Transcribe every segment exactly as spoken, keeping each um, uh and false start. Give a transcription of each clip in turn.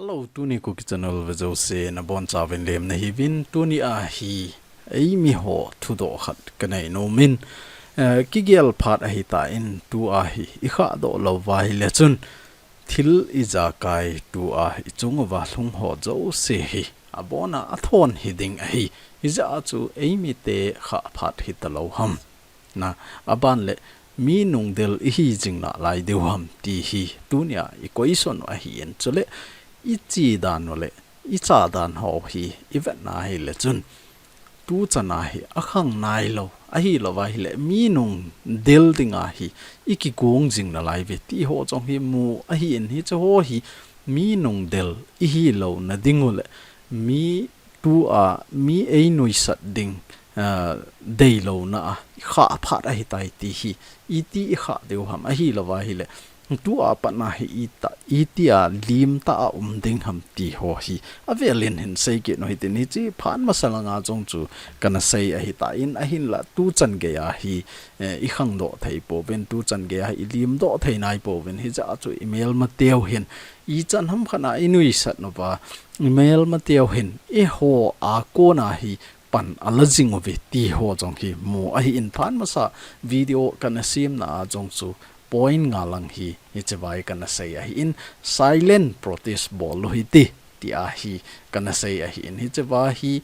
Hello, tuni Kuki Channel vea jouse nabonchauvin lemna hiuvin, tuni a hi eimi ho thudoh khat kanei nom in, eh, kigel phat ahitan in tua hi ikhahdoh lou uva ahile chun thil ijakai tua ichung uva lhung ho jouse hi abona athon hiding ahi. Hijeh chun eimite khah phat hitalou ham. Na, aban le mi nungdel ihi jing nalai diu ham ti hi tunia i question u ahin, chule iche dan u le icha dan ho hi ivet na ahile chun tuchan a hi akhang nailou, ahilou va ahile mi nungdel dinga hi ikigong jing nalai uve ti ho jong hi mu ahin, hiche ho hi mi nungdel ihi louna ding u le mi tua mi einuisat ding, ah, deilouna a ikhah phat ahitai ti hi iti ikhah diu ham, ahilou va ahile tua patna hi ita, itia limtah a um ding ham ti ho hi avel in hin sei kit u hitin, hiche phat masa langa jong chu kana sei ahitan, ahinla tuchan geiya hi, eh, ikhangdoh thei pouvin, tuchan geiya hi ilimdoh thei nai pouvin, hijeh chun imelmateu hin ichan ham khat a inuisat uva imelmateu hin eiho a kona hi pan ala jing uve ti ho jong hi mu ahin, phat masa video kana semna a jong chu point nga lang hi hiche vai kana sei ahin, silent protest bol u hite tia hi kana sei ahin, hiche va hi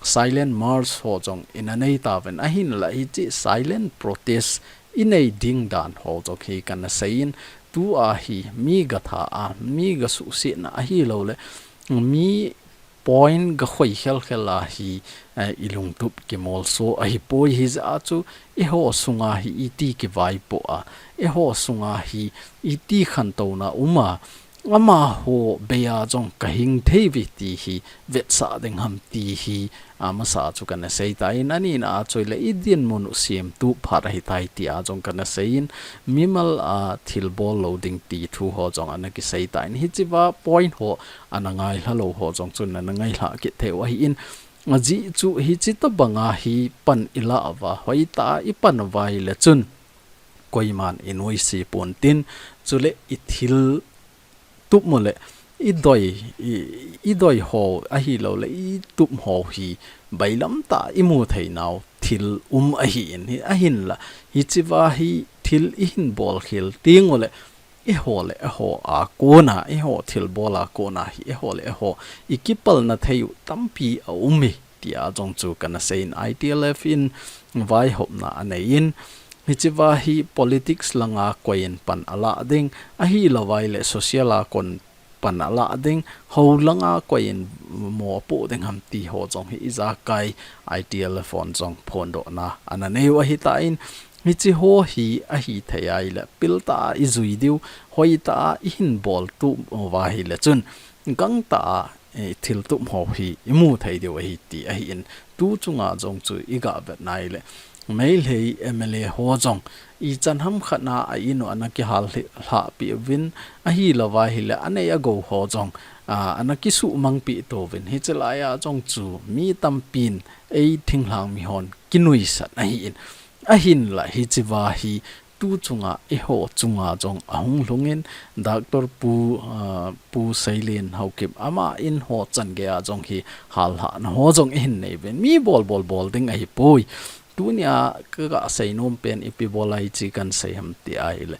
silent march ho jong ina nei tauvin, ahinla hiche silent protest inei ding dan ho jong hi kana sei in, tua hi mi gatha a, mi gasuhsetna ahilou le mi point gakhoi khelkhel a hi, eh, ilungtup kimolso ahipoi, hijeh chun eiho sunga hi iti kivaipoh a, eiho sunga hi iti khantouna um a, amaho beiya jong kahing thei uve ti hi vetsah ding ham ti hi, amasa chu kana seitan, anina a chu ahile idinmun u semtup phat ahitai tia jong kana seiyin, mimal a thilbol lou ding ti thu ho jong ana kiseitan, hiche va point ho ana ngailha lou ho jong chun ana ngailha kit thei u ahin, ajeh chu hiche tobanga hi pan ilah uva, hoitah a ipan uva ahile chun koiman inuisat ponte, chule ithil tup u le idoi, i, idoi ho ahilou le itup ho hi bailam tah a imu theinau thil um ahin, hi ahinla hiche va hi thil ihin bol khel teng u le eiho le eiho a kona, eiho thilbol a kona hi eiho le eiho ikipalna thei u tampi aume tia jong chu kana seiyin, I T L F in vaihopna aneiyin, hiche va hi politics langa koiyin pan alah ding, ahilou va ahile social a kon pan alah ding, hou langa koiyin mopoh ding ham ti ho jong hi ijakai I T L F hon jong phondohna ana nei u ahitan, hiche ho hi ahithei ahile piltah a ijui diu, hoitah a ihin bol tup uva ahile chun gangtah a, eh, thiltup ho hi imu thei diu ahi ti ahin, tu chunga jong chu iga vetna ahile Meitei M L A ho jong ichan ham khat a a in u ana kihal lhi-, lhahpeh uvin, ahilou va ahile anei agou ho jong, ah, ana kisuhmangpeh tauvin, hiche laiya jong chu mi tampin ei thinglhang mi hon kinuisat ahin, ahinla hiche va hi tu chunga eiho chunga jong ahung lhungin, Doctor Pu, ah, Pu Seilen Haokip ama in ho chan geiya jong hi hallhahna ho jong ihin nei uvin, mi bol bol bol ding ahipoi. Tunia kaga seinom pen ipi bol a hiche kana sei ham ti ahile,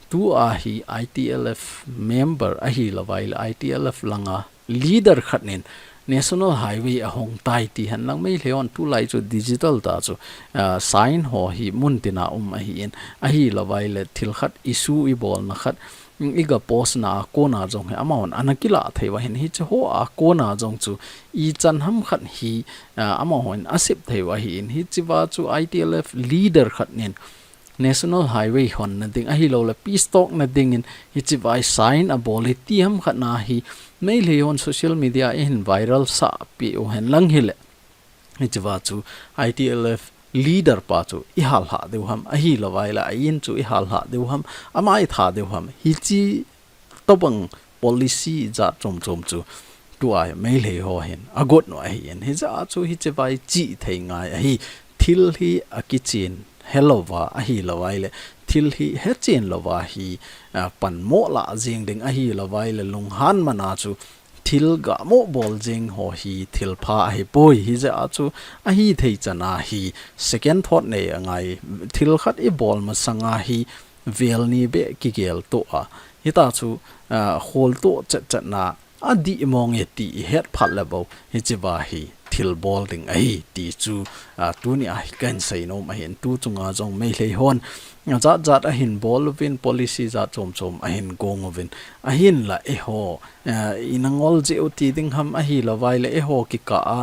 tua hi I T L F member ahilou va ahile I T L F langa leader khat in National Highway ahong tai ti henlang, Meitei hon tulai chu digital tah chu, ah, sign ho hi muntina um ahin, ahilou va ahile thil khat issue ibolna khat, mm, iga post na a kona jong hi amahon ana kilah thei u ahin, hiche ho a kona jong chu ichan ham khat hi, ah, amahon asep thei u ahin, hiche va chu I T L F leader khat in National Highway honna ding ahilou le peace talk na dingin hiche va hi sign abol e ti ham khat a hi Meitei hon social media a ihin viral sahpeh u henlang hile, hiche va chu I T L F leader pa chu ihallhah diu ham, ahilou va ahile a in chu ihallhah diu ham, ama itha diu ham, hiche tobang policy jat chom chom chu tua Meitei ho hin agot u ahin, hijeh a chu hiche va hi chih thei ngai ahi, thil hi akichen helou va ahilou va ahile, thil hi hechen lou va hi, ah, panmo lah jeng ding ahilou va ahile, lunghan man a chu thil gamo bol jing ho hi thil pha ahi poi. Hijeh a chu ahi thei chana hi second thought nei angai. Thil khat i bol masanga hi vel ni beh kigel to a, hita chu, ah, khol to chet chetna adih mong e ti i het phat le bou, hichiva hi thil bol ding ahi ti chu, ah, tuni a hi kahin seinom ahin. Tu chunga jong Meitei hon, ah, jat jat ahin bol uvin, policy jat chom chom ahin gong uvin, ahinla eiho, ah, ina ngol jeh u ti ding ham, ahilouleh eiho kikah a,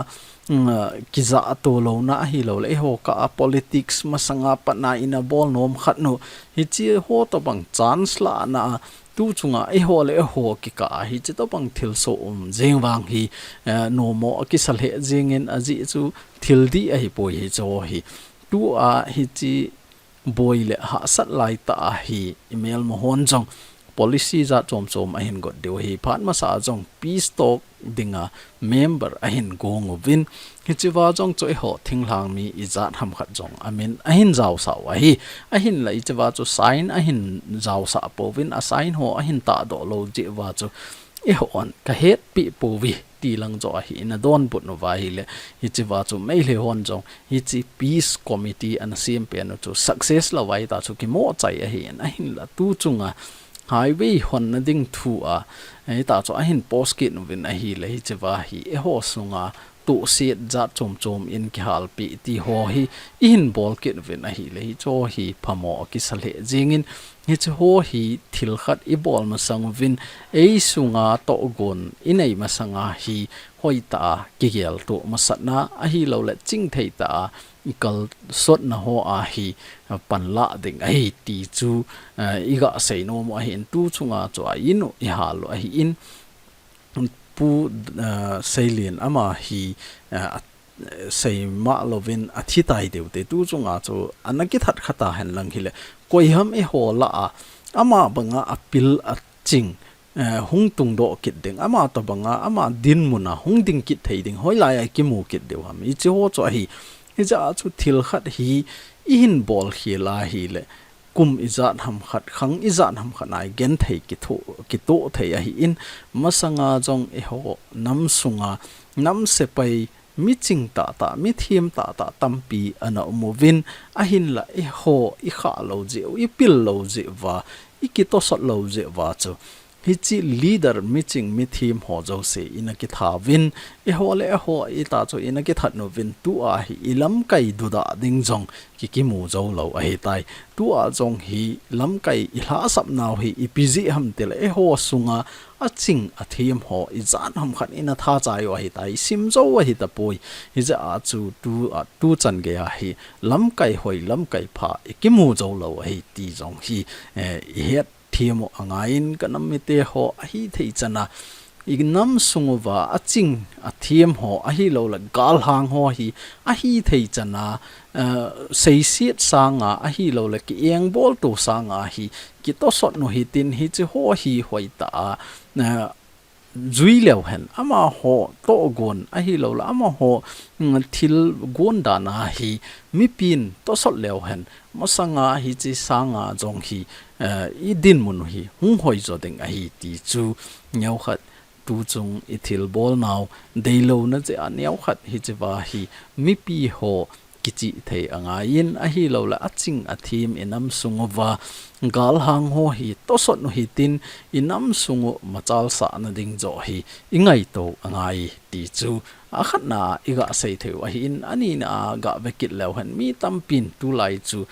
mm, ah, kijah to louna ahilouleh eiho kah a politics masanga patna ina bol nom khat nu, hichi ho tobang chance lahna a, tu chunga eiho le eiho kikah a hichi tobang thilsoh um jing vang hi, eh, nomo akisa lheh jingin ajeh chu thil dih ahi poi hichi ho hi. Tua hichi boi le hahsat lai tah a hi i melma hon jong policy jat chom chom ahin got diu ahi. Phat masa a jong peace talk dinga member ahin gong uvin, hichiva jong chu eiho thinglhang mi ijat ham khat jong amin ahin jaosah u ahi. Ahinla hichiva chu sign ahin jaosah pouvin, a sign ho ahin tahdoh lou jeh uva chu eihon ka hetpi pouve ti lang joh ahi, ina donbut uva ahile, hichiva chu Meitei hon jong hichi peace committee ana sem pen u chu success lou ahi ta chu kimoh chai ahin, ahinla tu chunga highway honna ding thu a, eh, hita chu ahin post kit uvin ahile, hichiva hi eiho sunga tohset jat chom chom in kihalpi ti ho hi ihin bol kit uvin ahile, hichi ho hi phamo akisa lheh jingin, hichi ho hi thil khat i bol masang uvin, ei sunga tohgon i nei masanga hi hoitah a kigel to masatna ahilouleh chingthei tah a i kalsotna ho a hi, ah, panlah ding ahi ti chu, ah, i gah seinom u ahin. Tu chunga chu a in u i hal u ahin, Pu, ah, Seilin ama hi, ah, a, seima louvin athi tai diu te. Tu chunga chu ana kithat kha tahen lang hile, koi ham eiho lah a ama banga apil aching, eh, hung tungdoh kit ding, ama tobanga, ama dinmun a hung ding kit thei ding, hoilai a i kimu kit diu ham. Hichi ho chu ahi, hijeh a chu thil khat hi ihin bol khel ahile, kum ijat ham khat, khang ijat ham khat a i genthei kitoh, kitoh thei ahin, masanga jong eiho nam sunga, nam sepai, miching tahtah, mithem tahtah tampi ana um uvin, ahinla eiho i khah lou jeh u, i pil lou jeh uva, i kitosot lou jeh uva chu, hichi leader miching mithem ho jouse ina kitha uvin, eiho le eiho hita chu ina kithat uvin, tua hi i lamkai dudah ding jong ki, kimu jou lou ahitai. Tua jong hi lamkai i lhahsap nau hi ipi jeh ham tile, eiho sunga aching athem ho ijat ham khat ina tha chai u ahitai, i sim jou ahi tapoi. Hijeh a chu tu, a, tu chan gei a hi lamkai hoi, lamkai pha i kimu jou lou ahi ti jong hi, eh, i het them u angaiyin, ka nam mite ho ahi thei chana i nam sung uva aching athem ho ahilouleh galhang ho hi ahi thei chana, eh, seiset sanga ahilouleh ki engbol to sanga hi kitosot u hitin, hichi ho hi hoitah a, eh, jui leu hen, amaho tohgon ahilouleh amaho, mm, thil gon dan a hi mipin tosot leu hen, masanga hichi sanga jong hi, eh, i dinmun u hi hung hoi jo ding ahi ti chu neokhat tu chung i thilbol nau deilouna jeh a neokhat hichiva hi mipi ho kichih thei angaiyin, ahilouleh aching athem i nam sung uva galhang ho hi tosot u hitin, i nam sung u machal sahna ding joh hi i ngaito angai ti chu akhatna a i gah sei thei u ahin, anina a gah ve kit leu hen mi tampin tulai chu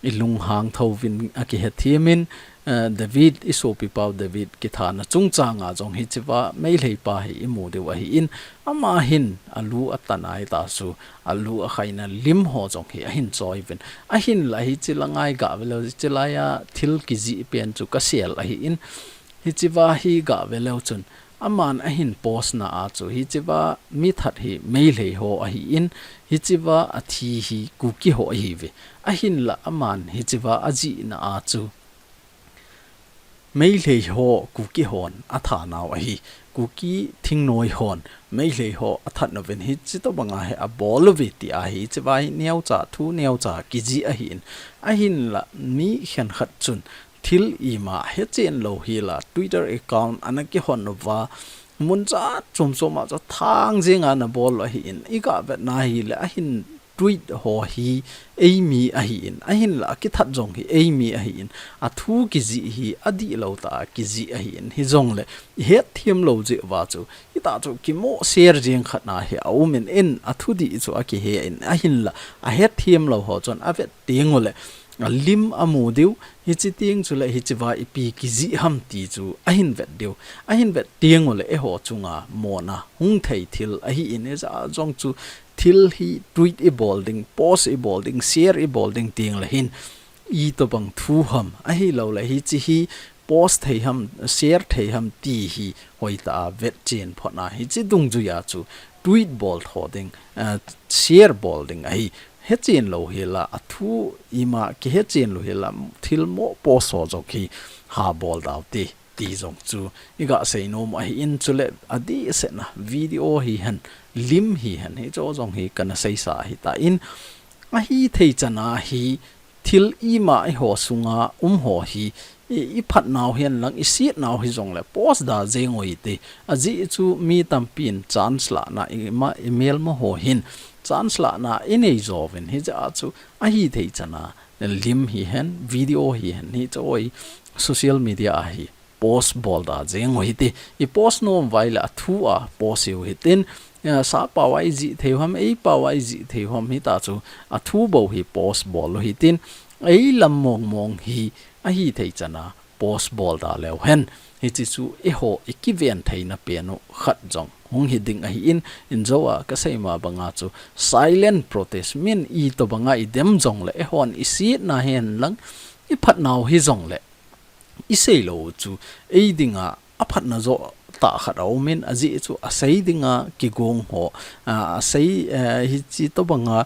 i lunghang thouvin a kihe themin, eh, David, i sopipau David kithana chungchanga jong hichiva Meitei pa hi i mu diu ahin, ama hin alu atan ahita chu, alu akhaina lim ho jong hi ahin choi uvin. Ahinla hichi langa i gah ve leu, hichi laiya thil kijih pen chu ka sel ahin, hichiva hi gah ve leu chun, aman ahin post na a chu, hichiva mithat hi Meitei ho ahin, hichiva athi hi Kuki ho ahiuve. Ahinla aman hichiva ajihna a chu, Meitei ho Kuki hon atha nau ahi. Kuki thingnoi hon Meitei ho athat uvin, hichi tobanga hi abol uve ti ahi. Hichiva hi neocha, thu neocha kijih ahin. Ahinla mi khenkhat chun thil ima hechen lou hila Twitter account ana kihon uva, Mun chat chom chom a chu thang jeng a na bol u ahi in, i ga vet na hi le ahin tweet ho hi eimi ahi in, ahin la kithat jong hi eimi ahi in, a thu kijih hi adih lo ta kijih ahi in, hi jong le i het thiam lo jeh uva chu, hi ta chu kimo share jeng khat na hi a um in, in a thu dih chu a kihe in, ahin la a het thiam lo ho chun a vet teng u le, a lim a mu diu, hichi teng chu le hichi va ipi kijih ham ti chu ahin vet diu, ahin vet teng u le, eiho chunga mona hung thei thil ahi in, ijeh a jong chu thil hi tweet i bol ding, post i bol ding, share i bol ding teng le hin, i tobang thu ham, ahi lo le hichi hi post thei ham, share thei ham ti hi hoi ta a vet chen phot na, hichi dungjui a chu tweet bol tho ding, eh, share bol ding ahi. He chen lo hi la, a thu ima kihe chen lo hi la, thil mo post ho jong hi ha bol dau ti, ti jong chu i ga sei nom ahi in, chu le adih seh na video hi hen, lim hi hen, hicho jong hi kana sei sa hi ta in, ahi thei chan a hi thil ima eiho sunga um ho hi, i, i phat nau hihen lang, i set nau hi jong le post da jeng u hite. Ajeh chu mi tampi in chance la na, ima, i melma ho hin chance la na i nei jo uvin, hijeh a chu ahi thei chan a lim hi hen, video hi hen, hicho hi social media a hi post bol da jeng u hite. I post nom uva i le a thu a post u hitin, eh, sa pao a i jih thei u ham, ei pao a i jih thei u ham, hi ta chu a thu bou hi post bol u hitin, ei lam mong mong hi ahi thei chan a post bol da leu hen. Hichi chu eiho i kiven theina pen u khat jong hung hi ding ahi in, in jo a ka sei ma bang a chu silent protest, min i tobang a i dem jong le, eihon i set na hihen lang, i phat nau hi jong le, i sei lo chu, ei ding a, a phatna jo tah khat a um in, ajeh chu a sei ding a kigong ho, a, a sei, eh, hichi tobang a,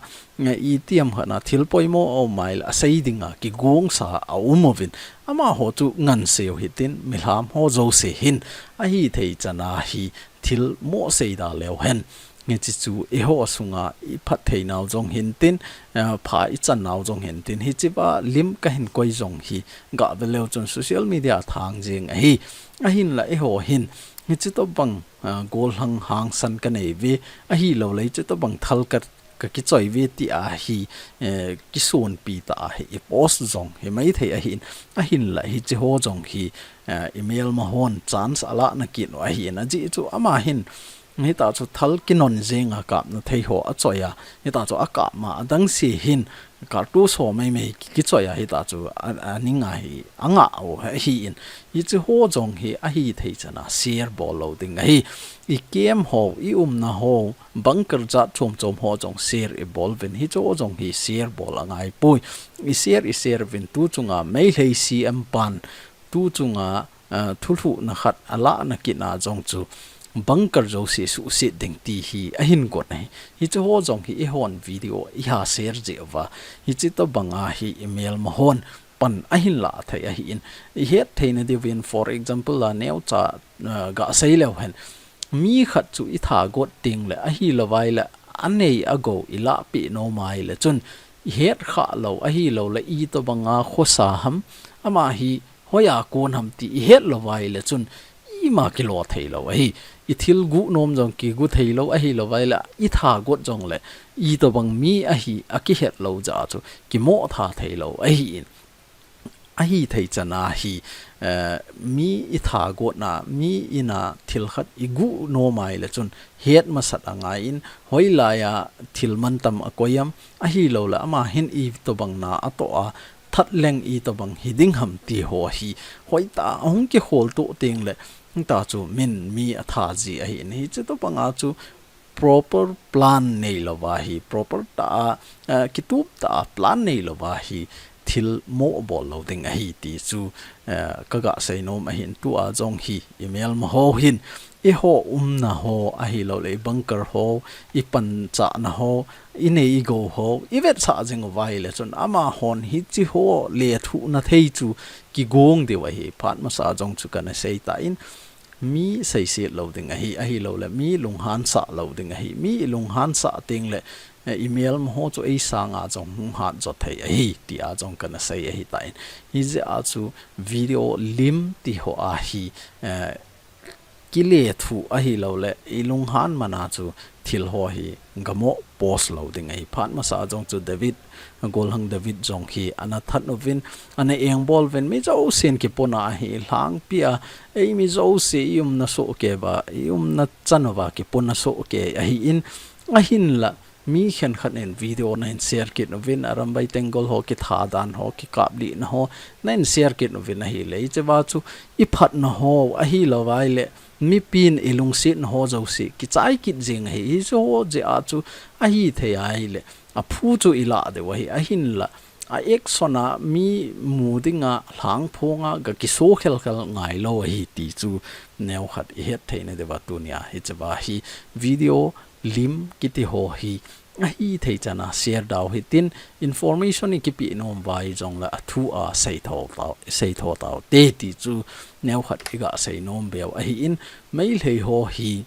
eh, i tiam khat na thil poimo a um a i le, a sei ding a kigong sa a um uvin. Amaho chu ngan sei u hitin, mihem ho jouse hin, ahi thei chan a hi thil mo sei da leu hen. Hichi chu eiho sunga i phat thei nau jong hin tin, eh, pha i chan nau jong hin tin, hichi va lim ka hin koi jong hi ga ve leu chun social media thang jeng ahi. Ahin la eiho hin, hichi tobang, eh, gollhang hangsan ka nei uve, ahi lo le hichi tobang thal ka, ka kichoi uve ti a hi, eh, kisonpi ta a hi i post jong hi mai thei ahi in. Ahin la hichi ho jong hi, eh, i melma hon chance a la na kit u ahi in, ajeh chu ama hin, hi ta chu thal kinon jeng a kapna thei ho a choi a, hi ta chu a kap ma, a dang se hin kartu so mai mai ki, kichoi a, hi ta chu a, a ning a hi a nga u ahi in. Hichi ho jong hi ahi thei chan a share bol lo ding ahi. I camp ho, i umna ho, bunker jat chom chom ho jong share i bol uvin, hicho jong hi share bol a ngai poi. I share, i share uvin, tu chunga Meitei C M pan, tu chunga, ah, thulhuhna khat a la na kit na jong chu bunker jouse suhset ding ti hi ahin got ahi. Hichi ho jong hi eihon video i ha share jeh uva, hichi tobang a hi i melma hon pan ahin la thei ahi in. I het theina diuvin, for example, la neocha, ah, ga sei leu hen. Mi khat chu i tha got teng le, ahi lo vai le, a nei a gou i lah peh nom a i le chun, i het kha lo, ahi lo le, i tobang a khosa ham, ama hi hoi a kon ham ti i het lo vai le chun, ima kilo thei lo ahi. I thil gu nom jong kigu thei lo, ahi lo vai le, i tha got jong le, i tobang mi ahi a kihet lo jeh a chu, kimo tha thei lo ahi in. Ahi thei chan a hi, eh, mi i tha got na, mi in a thil khat i gu nom a i le chun, het masat a ngai in, hoilai a thil mantam a koi am, ahi lo le, ama hin i tobang na a toh a, that leng i tobang hi ding ham ti ho hi, hoi ta a hung kikhol to teng le, ta chu min mi a tha ji ahi in, hichi tobang a chu proper plan nei lo va hi, proper ta a, eh, kitup ta a plan nei lo va hi, thil mo bol lo ding ahi ti chu, eh, ka ga sei nom ahi in. Tu a jong hi i melma ho hin, eiho umna ho, ahi lo le i bunker ho, i panchahna ho, i nei i gou ho i vetsah jing u vai le chun, amahon hichi ho lethuhna thei chu kigong diu ahi. Phat masa jong chu kana sei ta in, mi seiset lo ding ahi, ahi lo le mi lunghan sah lo ding ahi. Mi i lunghan sah teng le, eh, i melma ho chu ei sanga jong hung hat jo thei ahi, ti a jong kana sei ahi ta in. Hijeh a chu video lim ti ho a hi, eh, kile thu ahilouleh ilunghan mana chu thil ho hi gamo post lou ding ahi. Phat masa jong chu David, Golhang David jong hi ana that uvin, ana engbol uvin, mi jousen kipona ahi, lhangpia, eimi jouse i umna soh kei uva, i umna chan uva kipona soh kei ahin, ahinla mi khenkhat in video nahin share kit uvin, Arambai Tenggol ho kithadan ho, kikaplihna ho nahin share kit uvin ahile, hichea chu iphatna ho ahilouleh mipin ilungsetna ho jouse kichai kit jing ahi. Hiche ho jeh a chu ahithei ahile, aphu chu ilah diu ahi, ahinla a action a mi mu dinga lhangphonga ga kiso khelkhel ngailou ahi ti chu neokhat ihet theina diuva tunia hichea hi video, lim kiti ho hi ahithei chana share dau hitin, information ikipeh nom uva jongle athu a seitho tau, seitho taute ti chu neokhat iga seinom beu ahin, Meitei ho hi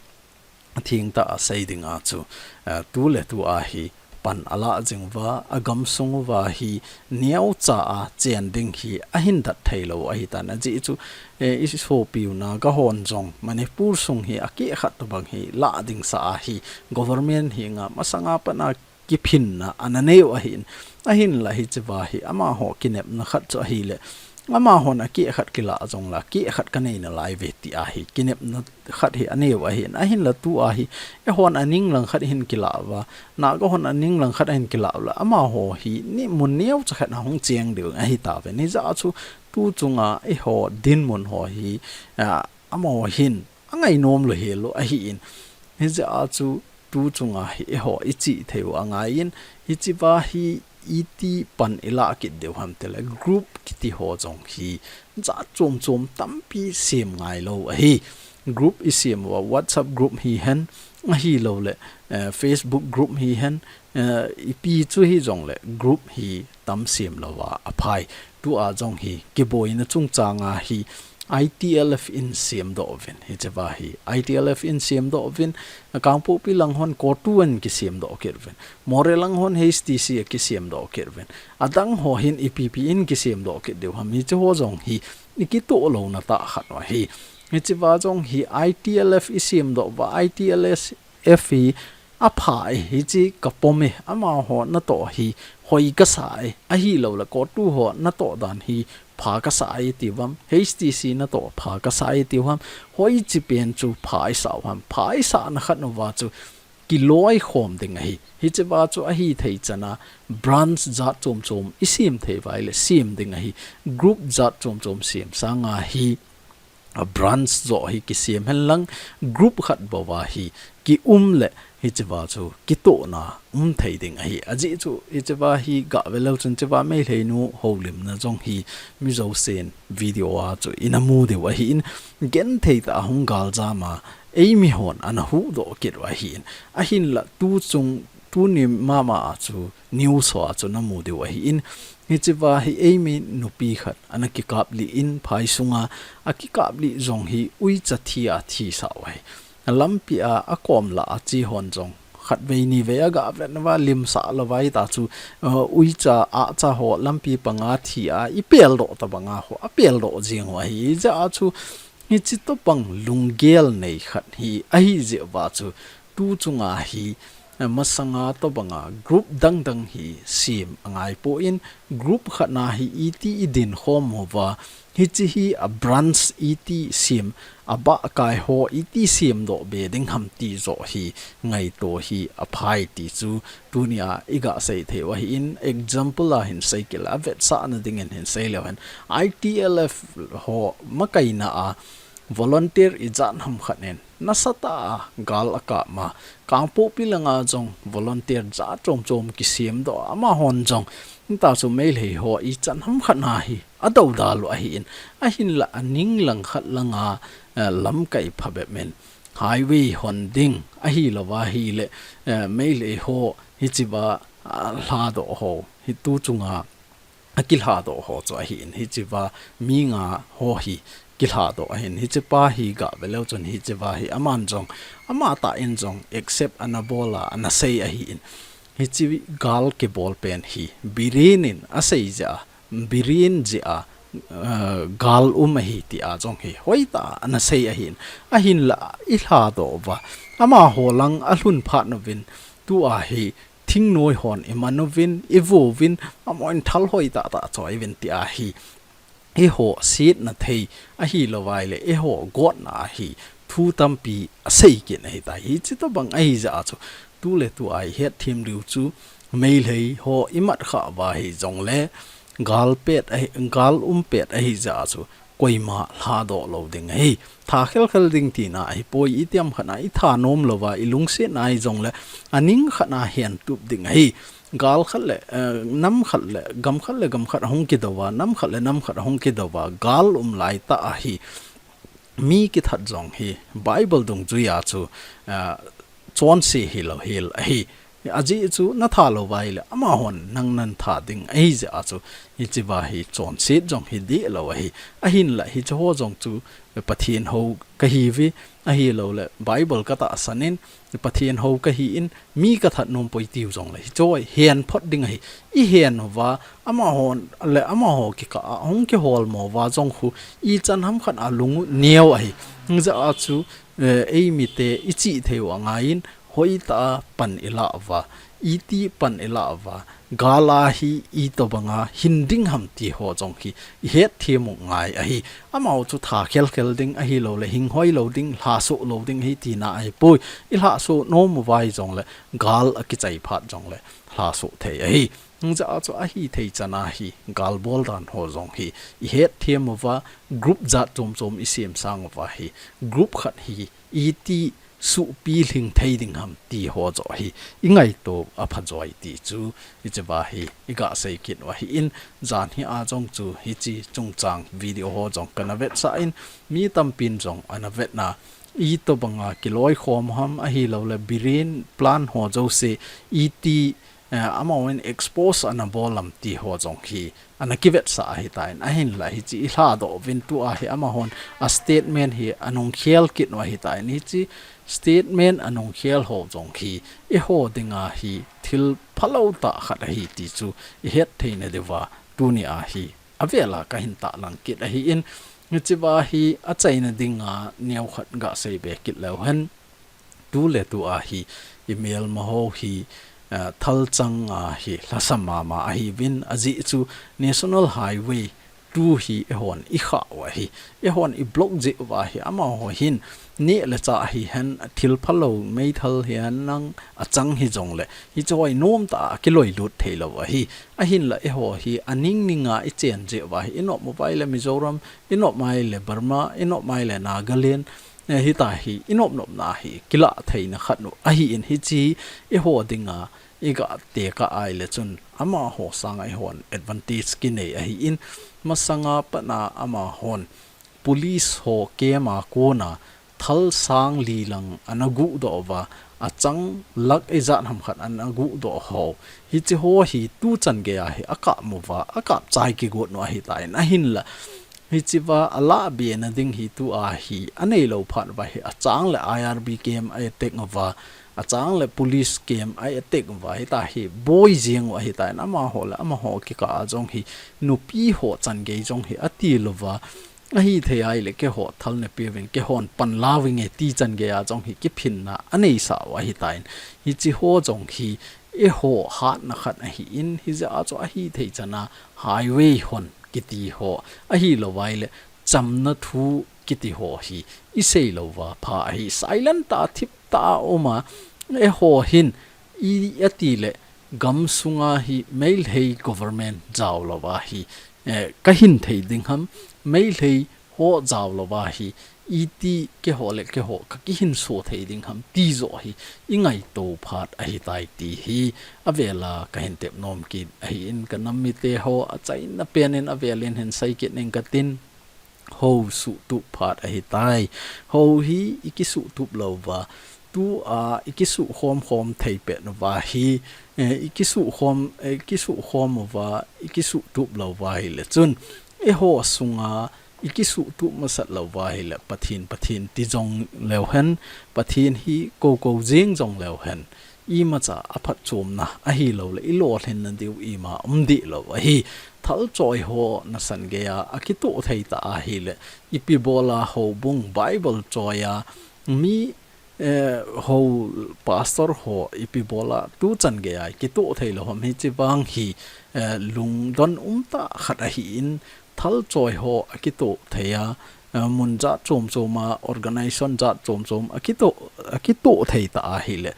thengtah a sei dinga chu, eh, tuletu a hi pan alah jing uva, agamsung uva hi neocha a chen ding hi ahin dat theilou ahitan, ajeh chu, eh, isopiu Naga hon jong Manipur sung hi akehkhat tobang hi lah ding sa ahi, government henga masanga pat a kiphinna ana neiu ahin, ahinla hichea hi amaho kinepna khat chu ahile, amahon akehkhat kilah jongle akehkhat kanei nalaiuve ti ahi, kinepna khat hi aneiu ahin, ahinla tua hi eihon aning langkhat ahin kilah uva, Naga hon aning langkhat ahin kilah ule, amaho hi ni mun neocha khat a hung cheng diu ahitauve. Hijeh a chu tu chunga eiho dinmun ho hi, ah, amaho hin angainom lou helou ahin, hijeh a chu tu chunga hi eiho ichihtheiu angaiyin, hichea hi iti pan ilah kit diu ham tile, group kiti ho jong hi jat chom chom tampi sem ngailou ahi. Group isem uva, WhatsApp group hihen, ahilouleh, eh, Facebook group hihen, eh, ipi chu hijongle group hi tam sem louva aphai. Tua jong hi kiboina chungchanga hi ITLF in semdoh uvin, hichea hi ITLF in semdoh uvin, Kangpokpi lang hon COTU in kisemdoh kit uvin, Moreh lang hon HTC akisemdoh kit uvin, adang ho hin ipi ipi in kisemdoh kit diu ham, hiche ho jong hi ikitoh louna tah khat u ahi. Hichea jong hi ITLF isemdoh uva, ITLF hi apha e, hiche kapom e, amaho natoh hi hoi kasa e, ahilouleh COTU ho natoh dan hi pha kasa e tiu ham, HTC natoh pha kasa e tiu ham, hoiche pen chu pha isau ham, pha isahna khat uva chu kiloikhom ding ahi. Hichea chu ahithei chana branch jat chom chom isem thei uva ahile sem ding ahi. Group jat chom chom sem sanga hi, a branch joh hi kisem henlang, group khat bouva hi kium le hichea chu kitohna um thei ding ahi. Ajeh chu hichea hi gave leu chun hichea Meitei nu houlimna jong hi mi jousen video a chu ina mu diu ahin, genthei tah a hung galjam a eimi hon ana huhdoh kit u ahin, ahinla tu chung, tuni mama a chu news ho a chu namu diu ahin, hichea hi eimi nupi khat ana kikaplih in, phai sunga akikaplih jong hi uicha thi a thisah u ahi. Lampi a akom lah a che hon jong khatvei nivei agavet nauva limsah louva hita chu, uh, uicha ahcha ho lampi panga thi a ipeldoh tobanga ho apeldoh jeng u ahi. Hijeh a chu hiche tobang lunggel nei khat hi ahijeh uva chu tu chunga hi, eh, masanga tobanga group dang dang hi sem angaipoi, group khat na hi iti idin khom uva, hiche hi a branch iti sem, abahkai ho iti semdoh be ding ham ti joh hi ngaito hi aphai ti chu tunia iga seithei u ahin, example a hin sei kit le, avetsahna dingin hin sei leu hen, ITLF ho makaina a volunteer ijat ham khat in nasatah a gal akap ma, Kangpokpi langa jong volunteer jat chom chom kisemdoh, amahon jong hita chu Meitei ho ichan ham khat na hi adoudal u ahin, ahinla aning langkhat langa, eh, lamkai phabep in highway hon ding ahilouva ahile, eh, Meitei ho hichea, ah, lhadoh ho hi tu chunga akilhadoh ho chu ahin, hichea mi nga ho hi kilhadoh ahin, hichepa hi gave leu chun hichea hi aman jong, amatah in jong accept ana bol a, ana sei ahin, hiche gal kibol pen hi Biren in asei jeh a, Biren jeh a gal um ahi ti a jong hi hoitah a ana sei ahin, ahinla i lhadoh uva, amaho lang alhun phat uvin, tua hi thingnoi hon i man uvin, i vo uvin, amahon thal hoitah tah choi uvin ti a hi eiho setna thei ahilou vai le, eiho gotna ahi thu tampi asei kit ahitai. Hichi tobang ahi jeh a chu, tu le tu a i hetthem diu chu, Meitei ho i mat khah uva hi jongle, gal pet ahi, gal um pet ahi jeh a chu, koima lhadoh lou ding ahi. Tha khelkhel ding tina ahipoi, itiham khat a i thanom louva, i lungsetna ahi jongle, aning khat a hentup ding ahi. Gal khat le, eh, nam khat le, gam khat le gam khat ahung kidouva, nam khat le nam khat ahung kidouva, gal um laitah ahi. Mi kithat jong hi, Bible dungjuia chu, eh, chonse hilou hel ahi. Ajeh chu na thalou vai le, amahon nang nan tha ding ahi jeh a chu, hichi uva hi chonset jong hi dehlou ahi. Ahinla hiche ho jong chu, Pathen hou kahiuve, ahilou le, Bible katahsan in, Pathen hou kahin, mi kathat nom poi tiu jongle, hiche hi hen phot ding ahi. I hen uva, amaho le amaho kikah a hung kiholmo uva jong khu, ichan ham khat a lung u neo ahi. Hijeh a chu, eh, eimite i chihthei u angaiyin, hoitah a pan i lah uva, iti pan i lah uva, gal a hi itobang a hin ding ham ti ho jong hi i hetthem u ngai ahi. Amaho chu tha khelkhel ding ahilou le, hing hoilou ding, lhasoh lou ding ahi tina ahipoi. I lhasoh nom uva hi jongle, gal akichai phat jongle, lhasoh thei ahi. Hijeh a chu ahithei chan a hi, gal bol dan ho jong hi i hetthem uva, group jat chom chom i semsang uva hi, group khat hi iti suhpi lhing thei ding ham ti ho joh hi i ngaito a phajoi ti chu, hichi uva hi i gasei kit u ahin, jan hi a jong chu hichi chungchang video ho jong kana vetsah in, mi tampin jong ana vetna, itobang a kiloikhom ham ahilou le, Biren plan ho jouse iti, eh, amahon expose ana bol lam ti ho jong hi ana kivetsah ahitan, ahinla hichi i lhadoh uvin, tua hi amahon a statement hi anung khel kit u ahitan, hichi statement anung khel ho jong hi eiho dinga hi thil phalou tah khat ahi ti chu i hetthei na diuva tuni a hi avel a kahin tahlang kit ahin, hichi uva hi achaina dinga neokhat gasei be kit leu hen. Tu le tu a hi i melma ho hi, eh, thalchang a hi lhasam mama ahiuvin, ajeh chu National Highway two hi eihon i khah u ahi. Eihon i block jeh uva hi amaho hin neh le chah hihen, thil phalou meithal hihen lang achang hi jongle, hiche hi nomtah a kiloilut theilou ahi. Ahinla eiho hi aning ning a i chen jeh uva hi i nop uva ahile Mizoram, i nop uva ahile Burma, i nop uva ahile Nagaland, eh, hitia hi i nop nopna hi kilah theina khat u ahin, hichi eiho dinga i ga tekah ahile chun amaho sanga eihon advantage kinei ahin, masanga pat a amahon police ho camp a kona thal sang li lang ana guhdoh uva, achang lakh ijat ham khat ana guhdoh ho, hichi ho hi tuchan geiya hi akap uva, akap chai kigot u ahitan, ahinla hichi uva alah be na ding hi tua hi aneilou phat uva hi achang le I R B camp a attack uva, achang le police camp a attack uva, hitia hi boi jeng u ahitan, amaho le amaho kikah a jong hi nupi ho chan gei jong hi atil uva, ahithei ahile keiho thal neipeh uvin, keihon pan la uvinge ti chan geiya jong hi kiphinna aneisah u ahitan, hichi ho jong hi eiho hatna khat ahin, hijeh a chu ahithei chan a highway hon kiti ho, ahilou vai le chamna thu kiti ho hi i seilou uva pha ahi. Silent tah a thip tah a um a, eiho hin i ati le gam sunga hi Meitei government jaolou uva hi, eh, kahin thei ding ham, Meitei ho jaolou uva hi iti keiho le keiho kakihinso thei ding ham ti joh hi i ngaito phat ahitai ti hi avel a kahin tep nom kit ahin, ka nam mite ho achaina pen in avel in hin sei kit ning katin, hou suhtup phat ahitai. Hou hi i kisuhtup lou uva, tua i kisuhkhom khom thei pet uva hi, eh, i kisuhkhom, eh, i kisuhkhom uva, i kisuhtup lou uva ahile chun, eiho sunga i kisuhtup masat lou uva ahile Pathen, Pathen ti jong leu hen, Pathen hi koukou jing jong leu hen, imacha aphatchomna ahilou le i lolhinna diu ima um deh lou ahi. Thal choi ho nasan geiya akitoh thei ta ahile, ipi bola houbung Bible choi a mi, eh, ho pastor ho ipi bola tuchan geiya kitoh thei lou ham? Hichi vang hi, eh, lungdon umtah khat ahin, thal choi ho akitoh thei a, eh, mun jat chom chom a, organization jat chom chom akitoh, akitoh thei ta ahile,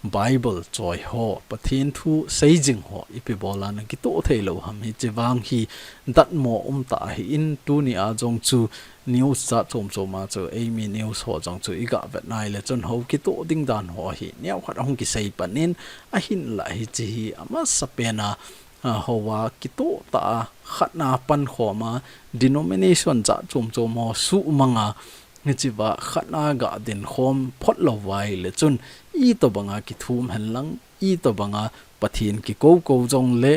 Bible choi ho, Pathen thu seijing ho ipi bola nakitoh thei lou ham? Hichi vang hi datmo umtah ahin, tuni a jong chu news jat chom chom a chu, eimi news ho jong chu iga vet nai le chun ho kitoh ding dan ho hi neokhat ahung kisei pan in, ahinlah hichi hi amasapen a, a, ho a kitoh tah a khatna pankhom a, denomination jat chom chom ho suhmang a, hichi va khatna ga dinkhom phot lou uva ahile chun, itobang a kithum henlang, itobang a Pathen kikou kou jong le,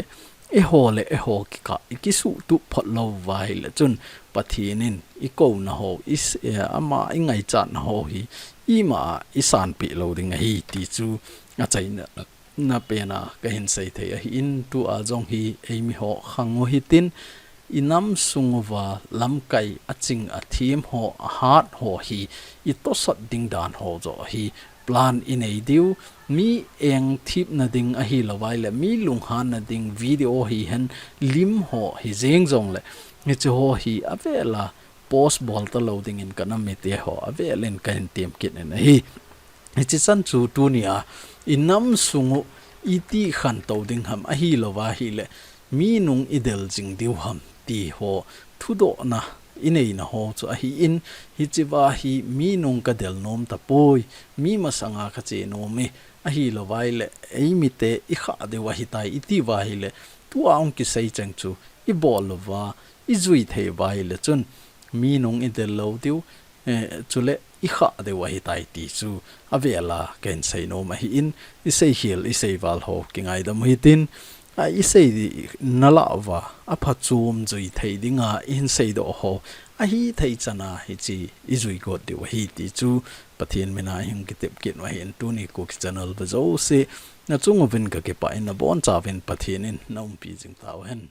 eiho le eiho kikah ikisuhtup phot lou uva ahile chun, Pathen in ikouna ho, i s-, eh, ama ingaichatna ho hi ima a isanpeh lou ding ahi ti chu achaina na pen a kahin sei thei ahin, tua jong hi eimi ho khang u hitin, inam sung uva lamkai aching athem ho, ahat ho hi itosot ding dan ho joh hi plan inei diu, mi engthip na ding ahilou vai le mi lunghan na ding video hihen, lim ho hijeng jong le, hichi ho hi avel a post bol talou dingin kanam mite ho avel in kahin tem kit in ahi. Hichi chan chu tuni a, inam sung u iti khantou ding ham, ahilou va ahile mi nung idel jing diu ham ti ho thudohna ineina ho chu ahin, hichi va hi mi nung kadel nom tapoi, mi masanga kache nom e, ahilou vai le eimite ikhah diu ahitai iti uva ahile, tua hung kisei cheng chu ibol uva, ijui thei uva ahile chun, mi nung idel lou diu, eh, chule ikhah diu ahitai ti chu avel a kahin sei nom ahin, isei khel, isei val ho kingaidam u hitin, a, isei di nalah uva, aphachom jui thei dinga ihin seidoh ho, ahithei chan a hichi ijui got diu ahi ti chu Pathen min a ihung kitep kit u ahin, tuni Kuki channel ve jouse, nachung uvin kakipah in, nabonchauvin Pathen in naumpi jing tauhen.